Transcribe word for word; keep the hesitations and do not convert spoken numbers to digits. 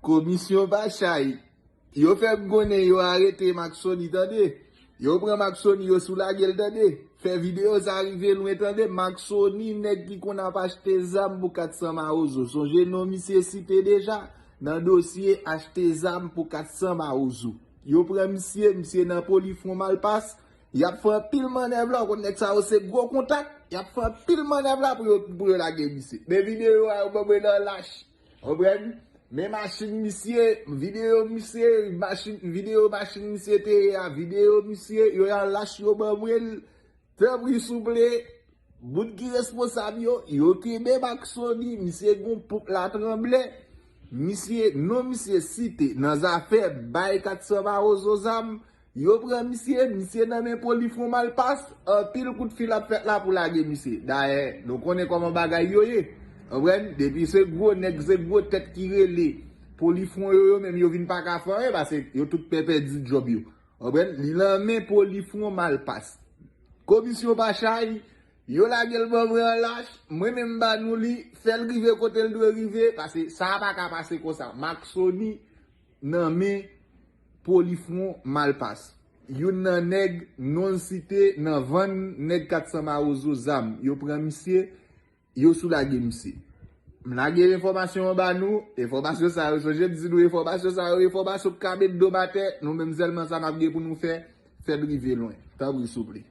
Komisyon pa chay. Yo fè m konnen yo arete Maxoni, tande. Yo pran Maxoni, yo soulage l, tande. Fè videyo sa rive lwen, tande. Maxoni, nèg ki konn ap achte zam pou kat san mawozo. Sonje non misye site deja nan dosye achte zam pou kat san mawozo. Yo pran misye, misye nan Polifwon Malpas. Y ap fè anpil mannèv la, ou konn nèg sa yo se gwo kontak. Y ap fè anpil mannèv la pou yo, pou yo lage misye. Men videyo a yo ban mwen nan lach. Konprann? Men machin misye, videyo misye, machin, videyo machin misye te ye a, videyo misye, yo al lach yo ban mwen l. Tanpri souple, moun ki responsab yo, yo kenbe Maxoni, misye gon poup la tranble. Misye, non misye site nan zafè bay kat san mawozo zam. Yo pran misye, misye nan men Polifwon Malpas, anpil kout fil ap fèt la pou lage misye. Dayè, nou konnen kòman bagay yo ye. Konprann? Depi se gwo nèg, se gwo tèt ki rele Polifwon yo, yo menm yo vin pa ka fè anyen, paske yo tout pè pèdi djòb yo. Konprann? Li nan men Polifwon Malpas. Komisyon pa chay, yo lage l ban mwen an lach, mwen menm m ba nou li, fè l rive kote l dwe rive, paske sa a pa ka pase konsa. Maxoni nan men Polifwon Malpas. Youn nan nèg non l site nan vann nèg kat san mawozo zam. Yo pran misye, yo soulage misye. M lage enfòmasyon an ba nou, enfòmasyon sa yo, sonje m di nou enfòmasyon sa yo, enfòmasyon k ka met do m atè, nou menm sèlman sa n ap gen pou nou fè, fè l rive lwen. Tanpri souple.